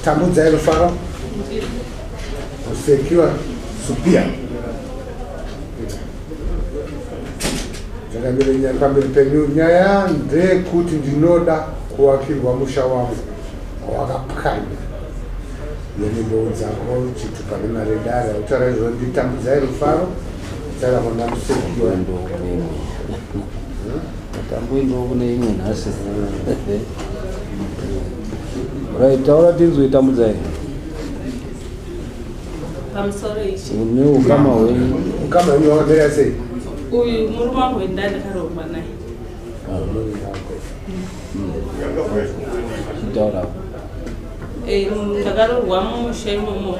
Tambudzai Rufaro, Secure Supia. Ndakamira pamberi penyu. Nyaya ndeyekuti ndinoda kuvakirwa musha wangu wawakapwanya. Yonimbounzako chitupa nemari yedare. Autaura izvo ndiTambudzai Rufaro, taura mwana Musekiwa. Tamboendawo kune imwe nhasi. Right, taura tinzwe, Tambudzai. Pamusoro ichi. Une ukama hwenyu. Ukama hwenyu hwakamira sei? Uyu murume wangu wendandakaroorwa naye. Chitaura. Ndakaroorwa mumusha imomo,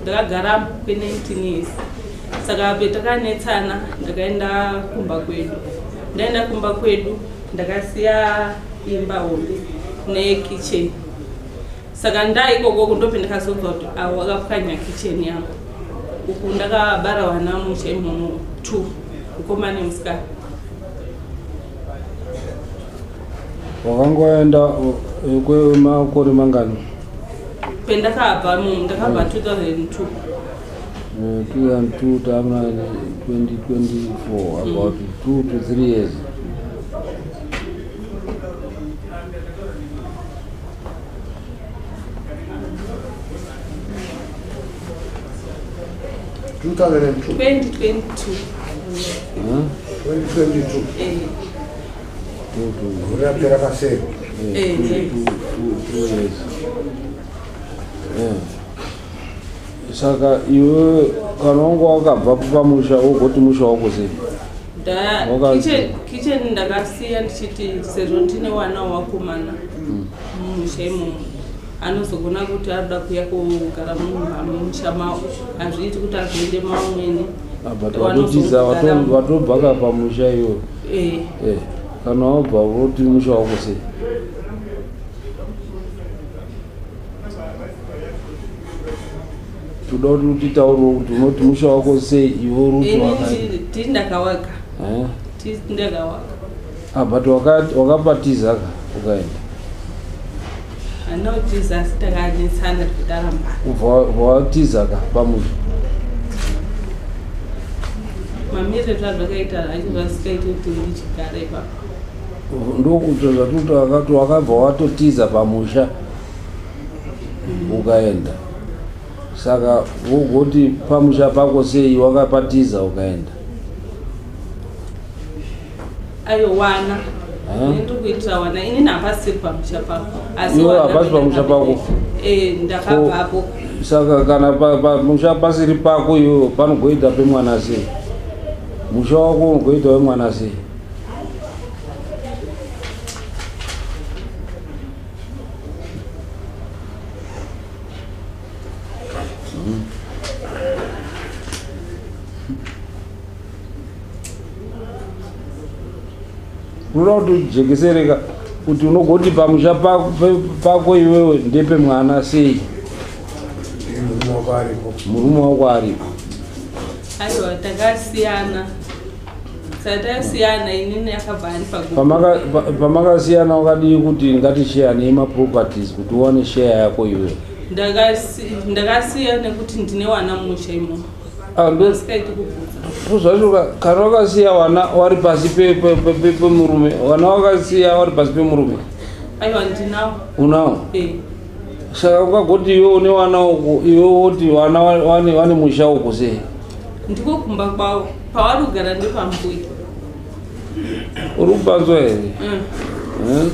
ndakagara kwe19 years. Saka petakanetsana ndakaenda kumba kwedu. Ndaenda kumba kwedu ndakasiya imba hombe nekicheni. Saka ndaikokoko ndopendakazonzwa kuti avo vakapwanya kicheni yangu. Uku ndakabara vana musha imomo two, mukomana nemusikana. Wakangoenda kwemakore mangani? Pendakabva mu ndakabva 2002. 2002 tamuna 2024, about 2 to 3 years. 2002. 2022. Huh? 2022. Eh. Two to Gore rapera paseri. 2 years. Yeah. Saka iwe kana wanga wakabva pamusha, wogoti musha wako sei? Kitchen ndakasiya ndichiti sezvo ndine wana wakomana mumusha imomo, anozogona kuti arikuda kuuya kugara mumusha mavo, hazviiti kuti azoende mavamwene. Ah, but watotiza, watobva ka pamusha iwe. Eh. Kana wabva woti musha wako sei? Toda kuti utitauriwo kuti unoti musha wako sei iwe uri kuti Ini ti ndakawaka. Eh? Ti ndakawaka. Ah, but wakapatiza ka ukaenda. Handina kutiza, asi takanetsana tichitaramba. Ubva watiza ka pamusha. Mamiriro zvazvakaita zvacho zvasikaiti kuti ndichigara ipapo. Ndokuti zvatuti wakati wakabva watotiza pamusha ukaenda, saka wogoti pamusha pako sei wakapatiza ukaenda? Ayo wana. Eh? Ndiri kuitira wana. Inini hapasiri pamusha pako, asi Iwe wana hapasi pamusha pako? Eh, ndakabvapo. Saka kana pamusha pasiri pako iwewe, panogoita pemwana sei? Musha wako unogoita wemwana sei? Unoda kuti ujekesereka kuti unogoti pamusha pako iwewe ndepemwana sei? Murume wako aripo. Murume wako aripo. Aiwa, takasiyana. Saka tasiyana, inini akabva andipa guku. Pamakasiyana wakadii kuti ngatisheyanei maproperties kuti uwane share yako iwewe? Ndakasiya nekuti ndine wana mumusha imomo. Ah, Asikaiti kubvudza. Zvacho kana wakasiya wana wari pasi pemurume, wana wakasiya wari pasi pemurume? Aiwa, ndinawo. Unawo? Eh. Saka ukagoti iwe une wana uku, iwe woti wana wane musha uku sei? Ndiko kumba kwavo, pavari kugara ndepambuya. Uri kupanzwa here? Mm. Eh?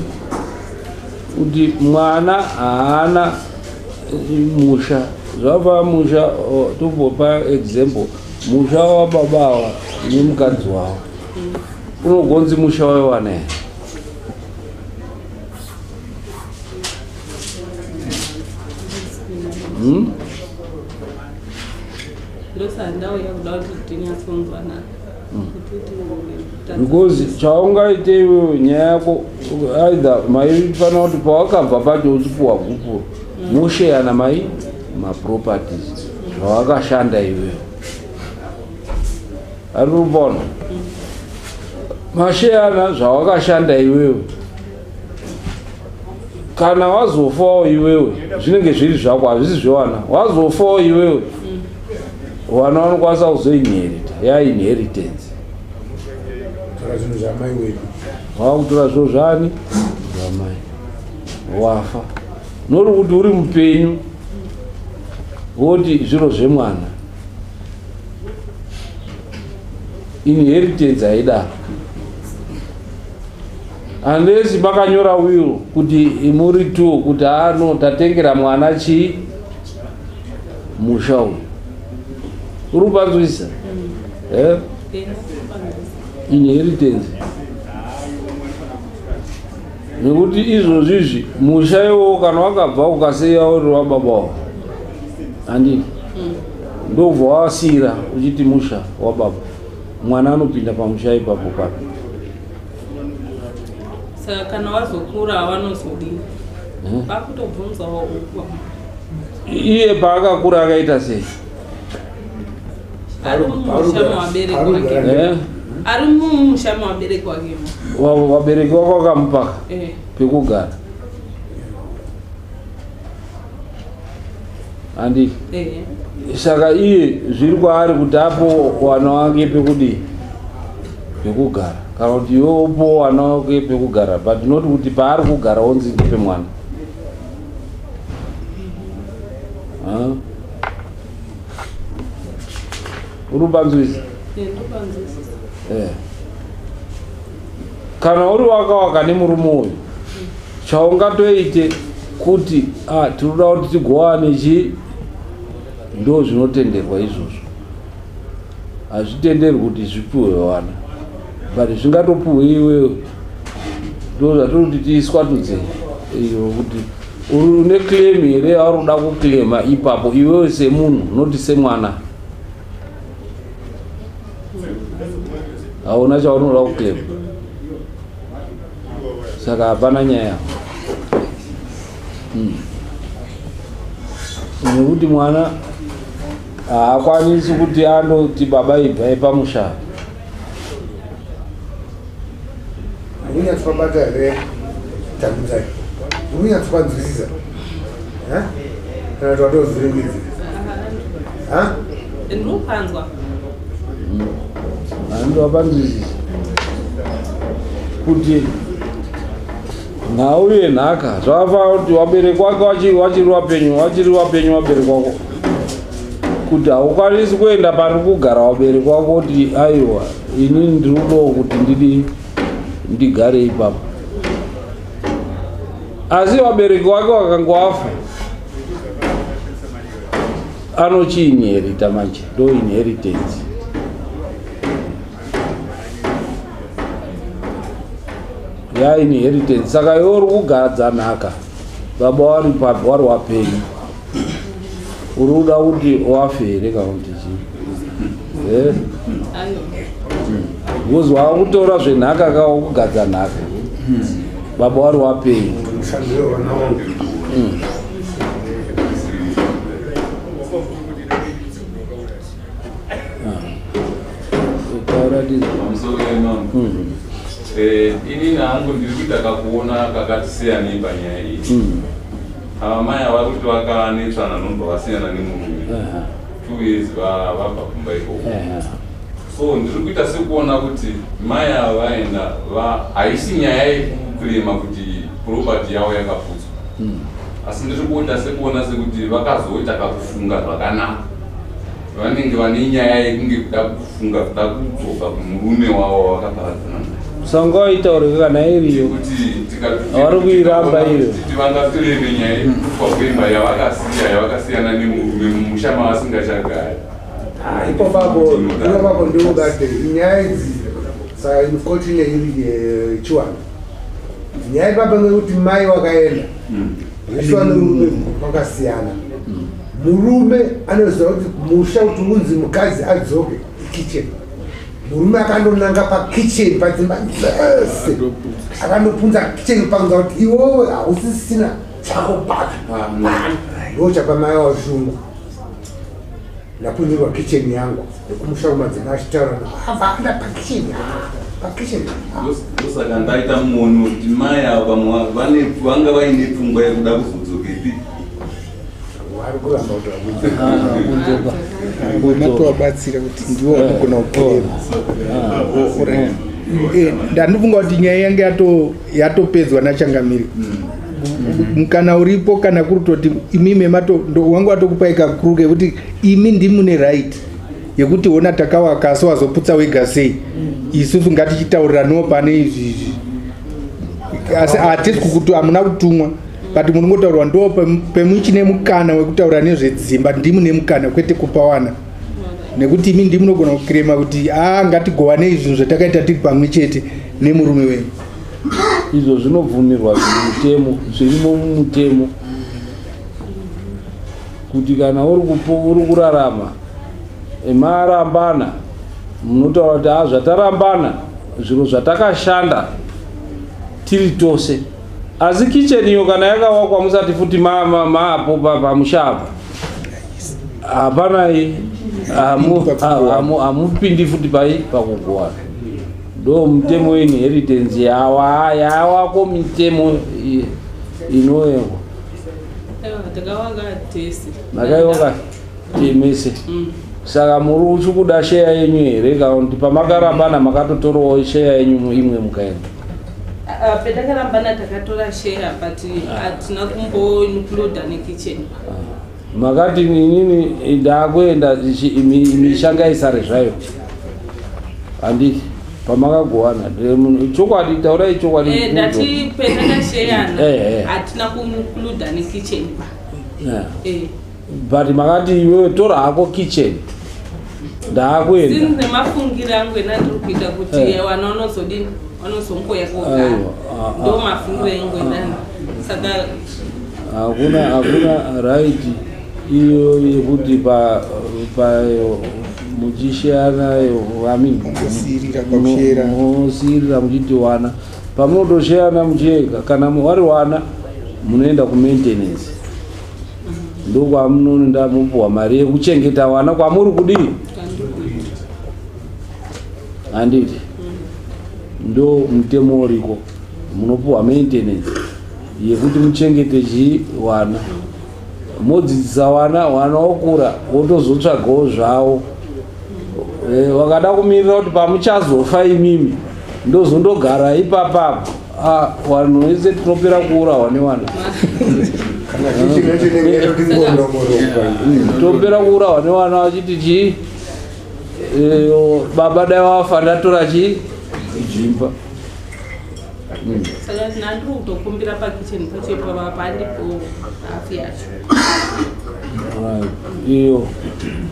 Kuti mwana haana musha, zvava musha, oh, tombopa example, musha wababa ava nemukadzi wavo unogonzi musha wewana here? Hmm? Ndosaka ndauya kuda kuti tinyatsonzwanana. Because chaungaite iwewe, nyaya yako either maifanira kuti pawakabva pacho uchipuwa gupuro, mosheyana mai maproperties zvawakashanda iwewe, ari kupona masheyana zvawakashanda iwewe. Kana wazofawo iwewe, zvinenge zviri zvako, hazvisi zvevana. Wazofawo iwewe, vana vanokwanisa kuzoinherita, yainheritance. Tora zvinhu zvamai wedu. Wakutora zviro zvani? Zvamai. Wafa. Nori kuti uri mupenyu, woti zviro zvemwana. Inheritance haidaro. Unless makanyora will kuti muri two, kuti ano tatengera mwana chii, musha uyu. Uri kupanzwisisa? Eh? Inheritance. Nekuti izvozvi izvi musha iwowo kana wakabva ukasiya uri wababa wako, handiti? Ndobva wasiyira uchiti musha wababa, mwana anopinda pamusha ipapo papi? Saka kana wazokura vanozodini? Vakutobvunzawo uku. Iye paakakura akaita sei? Ari mumusha mevabereki wake. Eh? Ari mumusha mevabereki wake. Vabereki wako vakamupaka pekugara, handiti? Eh. Saka iye zviri kwaari kuti apo wana wake pekudii, pekugara, kana kuti iwe upo wana wake pekugara, but not kuti paari kugara onzi ndipe mwana. Ah. Uri kupanzwisisa? Eh, ndopanzwisisa. Eh. Kana uri wakawaka nemurume uyu, chaungatoite kuti tinoda kuti tigowane chi, ndo zvinotenderwa izvozvo. Hazvitenderwi kuti zvipiwe vana, but zvingatopiwe iwewe. Ndo zvatiri kuti tiiswatudze iyo, kuti uri une claim here yauri kuda kuclaima ipapo iwewe semunhu, noti semwana hauna chaunoda kuclaima, saka hapana nyaya. Nekuti mwana haakwanisi kuti andoti baba ibvai pamusha. Unyatsopabata here, Tambudzai? Unyatsopanzwisisa kana kuti watozviringidza? Ndinopanzwa. Handiwapanzwisisa kuti nhau yenhaka zvakafanira kuti wabereki wake wachiri wapenyu, wachiri wapenyu wabereki wako, kuti haukwanisi kuenda pari kugara wabereki wako kuti aiwa, inini ndiri kudawo kuti ndidi ndigare ipapo. Asi vabereki wake vakanga wafa, anochiinherita manje, ndo inheritance. Yainheritance. Saka iwe uri kugadza nhaka, baba wari papi, wari wapenyu, uri kuda kuti wafe here kana kuti chii? Eh? Aiwa. Because wakutora zvenhaka ka, wakugadza nhaka, baba wari wapenyu. Mushandiro vana wangu. Taura tizi. Pamusoro yemambo. Inini hangu ndiri kuita kakuona kakati siyanei panyaya iyi. Ava mai ava kuti vakanetsana, nobva vasiyana nemurume 2 years vabva kumba ikoko. So ndiri kuita sekuona kuti mai ava vaenda haisi nyaya yekuclaima kuti property yavo yakaputswa, asi ndiri kuita sekuona sekuti vakazoita kakufunga zvakanaka, vanenge vane nyaya yekunge kuda kufunga kuda kudzoka kumurume wavo wavakaparadzana naye. Sangaitaurika kana iriyo. Kuti Vari kuiramba iyo. Kuti vangaclaime nyaya yekufa kwemba yavakasiya, yavakasiyana nemurume mumusha mavasingachagari. Ipapapo ndikungati nyaya idzi, saka infortunate iri yechiwano nyaya ipapo ngekuti mai wakaenda zvishuwa nemurume kwakasiyana. Murume anoziva kuti musha kuti unzi mukadzi adzoke kitchen. Murume akandonanga pakitchen padzimba dzese, akandopunza kitchen panza kuti iwowe hausisina chako pano, ndo chapa mai washungu. Ndapunzirwa kitchen yangu nekumusha kumadzimai achitaura avanda pakicheni, pakicheni. Ndosaka ndaita muono kuti mai ava pamwe vanga vaine pfungwa yekuda kuzodzokepi. Vari kuramba kuti vabudze. Matovabatsira kuti ndivo vanogona kukerera. Ndandifunga kuti nyaya yange yatopedzwa nachangamiri. Mukana uripo kana kuri kutoti imimi wangu watokupai kakuru kekuti imi ndimune right yekuti ona takawaka, asi wazoputsa wega sei? Isusu ngatichitauriranawo pane izvi izvi, asi hatisi kukuti hamuna kutumwa, but munongotaurwa ndo pemuchine mukana wekutaura nezvedzimba. Ndimune mukana, kwete kupa wana, nekuti imi ndimunogona kuclaima kuti a ngatigowanei zvinhu zvatakaita tiri pamwe chete nemurume wenyu. Izvo zvinobvumirwa zvimutemo zvirimo mumutemo kuti kana uri kurarama, marambana, munotaura kuti a zvatarambana zviro zvatakashanda tiri tose. Asi kicheni iyo kana yakawakwa musati futi maapo pamusha apa, hapana, hamupindi futi pai pakugowana. Ndo mutemo weinheritance yawa yawako, mitemo inoekwa. Takawaka tese. Makaiwaka temese. Saka muri uchi kuda sheya yenyu here, kana kuti pamakarambana makatotorawo sheya yenyu imwe mukaenda? Petakarambana takatora share, but hatina kumboincluda nekitchen. Makati inini ndakuenda, misha ngaisare zvayo, handiti? Pamakagowana, chokwadi, taurai chokwadi. Ndati petakasheyana hatina kuincluda nekitchen. But makati iwewe tora hako kitchen, ndaakuenda. Sini nemafungiro angu ena ndiri kuita kuti wana vanozodini, vanozongoya kogara. Ndo mafungiro engu enani, saka Hakuna right iyo yekuti pa muchisheyana, I mean, Kusiyirira pakushera. Munosiyirira muchiti wana pamunotosheyana muchiega, kana wari wana munoenda kumaintenance, ndokwamunoenda mupuhwa mari yekuchengeta wana kwamuri kudii, handiti? Ndo mutemo uriko, munopuhwa maintenance yekuti muchengete chii, wana, modzidzisa wana, wana okura wotozotsvagawo zvavo. Wakada kumirira kuti pamuchazofa imimi ndozondogara ipapapo, vanhu vese tinopera kuurawa newana. Kana kitchen yacho inenge yatoti ngondongoro. Topera kuurawa newana vachiti chii, baba dai wafa ndatora chii, jimba. Saka ndandiri kutokumbira pakitchen pacho ipapa pandipo hafu yacho. Right. Iyo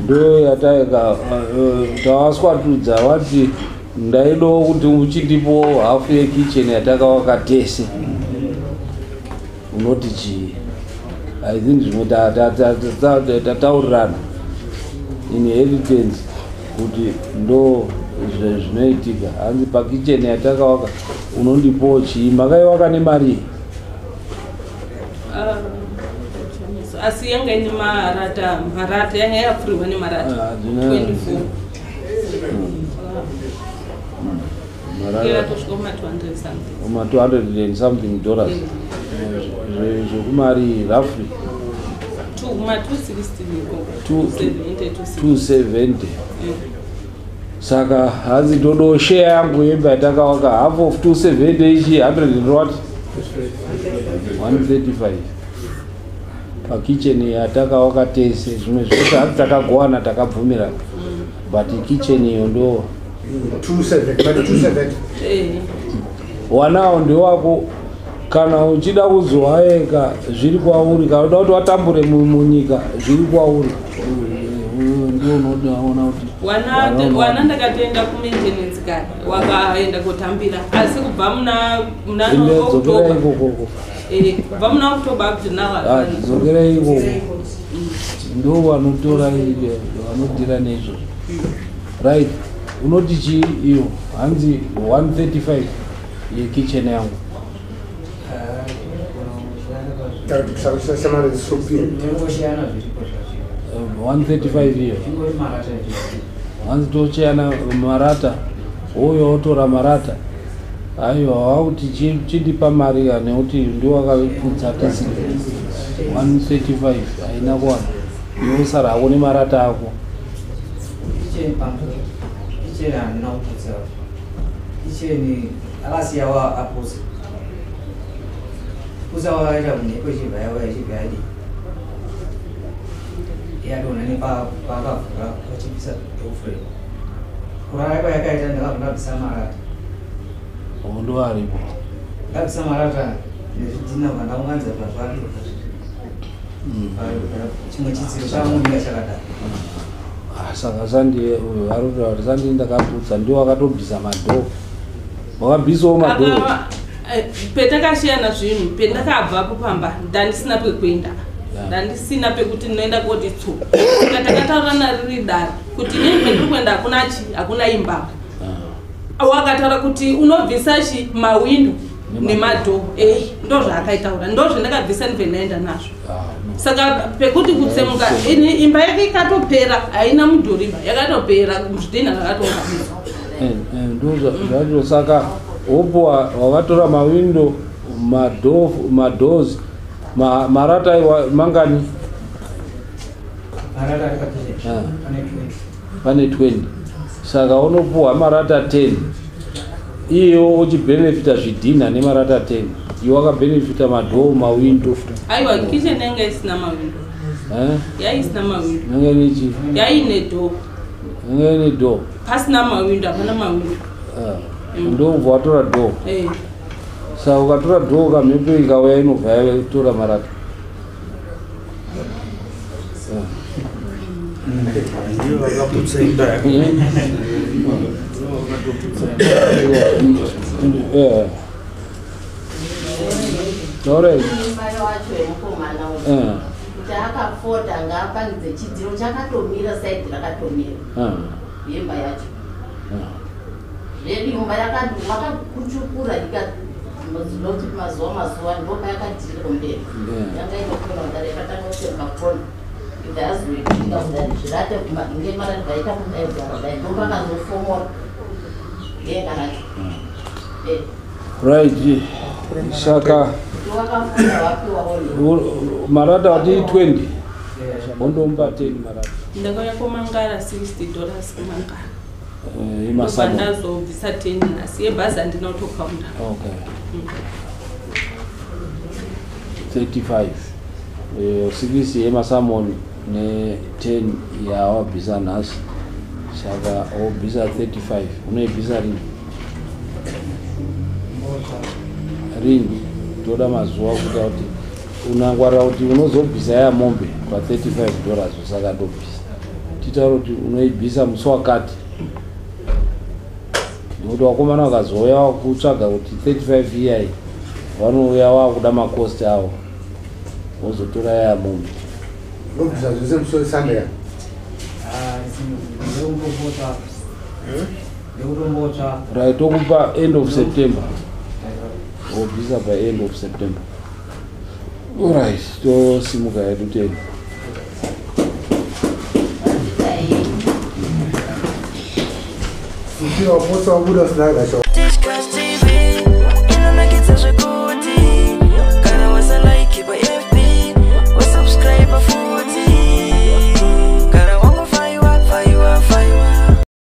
ndo yataika tawaswatudza, wati ndaidawo kuti uchindipo hafu yekitchen yatakawaka tese, unoti chii? I think zvimwe tataurirana inheritance kuti ndo zvinoitika. Hanzi pakitchen yatakawaka unondipowo chii? Makaiwaka nemari? Ah, asi yanga ine marata, marata yanga yakapfurirwa nemarata. Ah, 24. Marata. Yakatosvika kuma 200 something. Ma 200 and something dollars. Zvekumari roughly? Kuma 260 ikoko. 70, 260. 270. Saka hanzi ndodo share yangu yemba yatakawaka, half of 270 ichi 100 and what, 135, pakitchen yatakawaka tese. Zvimwe zvose hanzi takagowana, takabvumirana, but kitchen iyo ndo 270, but 270. Wanawo ndewako. Kana uchida kuzowaeka zviri kwauri, kana uda kuti watambure munyika zviri kwauri. Ndio unoona kuti Wana ndakatoenda kumaintenance kare, wakaenda kotambira, asi kubva muna Ende dzokerai October ikokoko. Kubva muna October up to now Ah, hapana. dzokerai ikoko, ndo vanotora vanodhira neizvozvo. Right, unoti chii iyo? Hanzi 135 yekitchen yangu. Shamari sopia. Tinongoshiyana zviripo zvacho. 135 iyo hanzi tocheyana marata uyo otora marata aiwa wakuti chindipa mari ka nekuti ndiwakaputsa tisi 135 haina kuwana iwe usara hako nemarata ako Icheni handina kuputsa. Icheni akasiya aputsa. Putsa wakaita mhepo ichibva yauya ichibva yadii. Yadonha nepaakavhura vachibvisa doorframe. Kurara kwayakaita ndakabva ndabvisa marata. Ndo aripo. Ndabvisa marata nezvidhina vandaunganidza pazvaripo. Chimwe chidziro chamuninga chakadaro. Saka sandiye uyo ari kutaura kuti sandi ndakaputsa ndiwo akatobvisa madhoo. Wakabvisawo madhoo. Petakashiyana zvinhu pendakabvapo pamba ndandisina pekuenda. Ndandisina pekuti ndinoenda koti tsu. Saka takataurirana riri dare kuti inini pendiri kuenda hakuna chi hakuna imba. Wakataura kuti unobvisa chi mawindo nemadhoo. Ndo zvaakaitaura ndo zvandakabvisa ndibve ndaenda nazvo. Saka pekuti kutsemuka ini imba yake ikatopera haina mudhoribha yakatopera zvidhina zvakatounganidzwa. Ndo zvacho saka wopuwa wakatora mawindo madoors marata aiwa mangani? Marata ari pakicheni pane 20. Pane 20. Saka unopuwa marata 10. Iyo uchibhenefita zvidhina nemarata 10. Iwe wakabhenefita madhoo mawindo. Aiwa kitchen yanga isina mawindo. Yaisina mawindo. Yanga ine chii? Yaine door. Yanga ine door. Pasina mawindo hapana mawindo. Ndobva watora door. Saka ukatora door kamhepo ikauya inobva yatora marata. Ndiyo vakaputsa imba yako. Taura Mai wacho wemukomana uyu kuti akafoda ngaapangidze chidziro chakatomira saidhi rakatomira yemba yacho. Zvedu imba vakakuchukura ikanoti mazuva ndopa yakadhirika kumberi. Yanga inokona kudare yakatanga kutema kona. Ibva yazoitika kudare zvirate ngemarati vaita kudai kudaro kudai ndopakazofomora denga racho. Right. Saka marata wati 20. Ondomba 10 marata. Ndakauya komangara $60 kumangara. Imasamo. Ndazobvisa 10 asi yebhazi handina kutokaunda. Okay. 35. 6 yemasamoni ne 10 yawabvisa nhasi. Saka wobvisa 35. Unoibvisa rini? Rini toda mazuva kuita kuti unangwarira kuti unozobvisa ya mombe pa $35 usakatobvisa. Titaura kuti unoibvisa musi wakati. Nekuti vakomana vakazouya vakutsvaga kuti 35 iyai vanouya vakuda makosti avo vozotora ya mombe. Ndobvisa zvese musi weSunday. Right, tokupa end of September. Wobvisa by end of September. Alright, tosimuka yedu teni. Uchiwa potsa wabuda usina kasha.